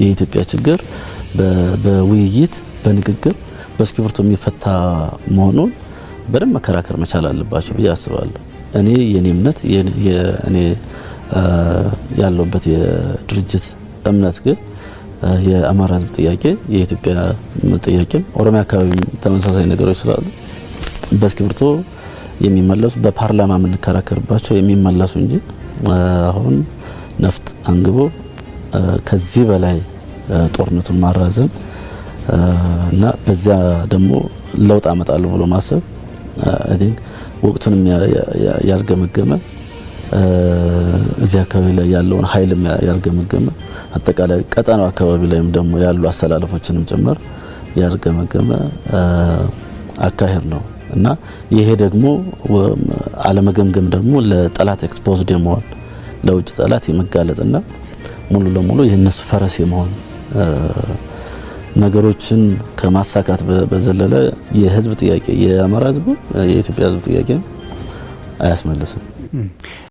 የኢትዮጵያ ችግር በውይይት፣ በንግግር፣ በእስክሪብቶ የሚፈታ መሆኑን በደንብ መከራከር መቻል አለባቸው ብዬ አስባለሁ። እኔ የኔ እምነት፣ እኔ ያለሁበት የድርጅት እምነት ግን የአማራ ሕዝብ ጥያቄ የኢትዮጵያ ጥያቄ፣ ኦሮሚያ አካባቢ ተመሳሳይ ነገሮች ስላሉ በእስክሪብቶ የሚመለሱ፣ በፓርላማ የምንከራከርባቸው የሚመለሱ እንጂ አሁን ነፍጥ አንግቦ ከዚህ በላይ ጦርነቱን ማራዘም እና በዚያ ደግሞ ለውጥ አመጣለሁ ብሎ ማሰብ I think ወቅቱንም ያልገመገመ፣ እዚህ አካባቢ ላይ ያለውን ኃይልም ያልገመገመ፣ አጠቃላይ ቀጠናው አካባቢ ላይም ደግሞ ያሉ አሰላለፎችንም ጭምር ያልገመገመ አካሄድ ነው እና ይሄ ደግሞ አለመገምገም ደግሞ ለጠላት exposed የመሆን፣ ለውጭ ጠላት የመጋለጥና ሙሉ ለሙሉ የእነሱ ፈረስ የመሆን ነገሮችን ከማሳካት በዘለለ የህዝብ ጥያቄ፣ የአማራ ህዝብ፣ የኢትዮጵያ ህዝብ ጥያቄ አያስመልስም።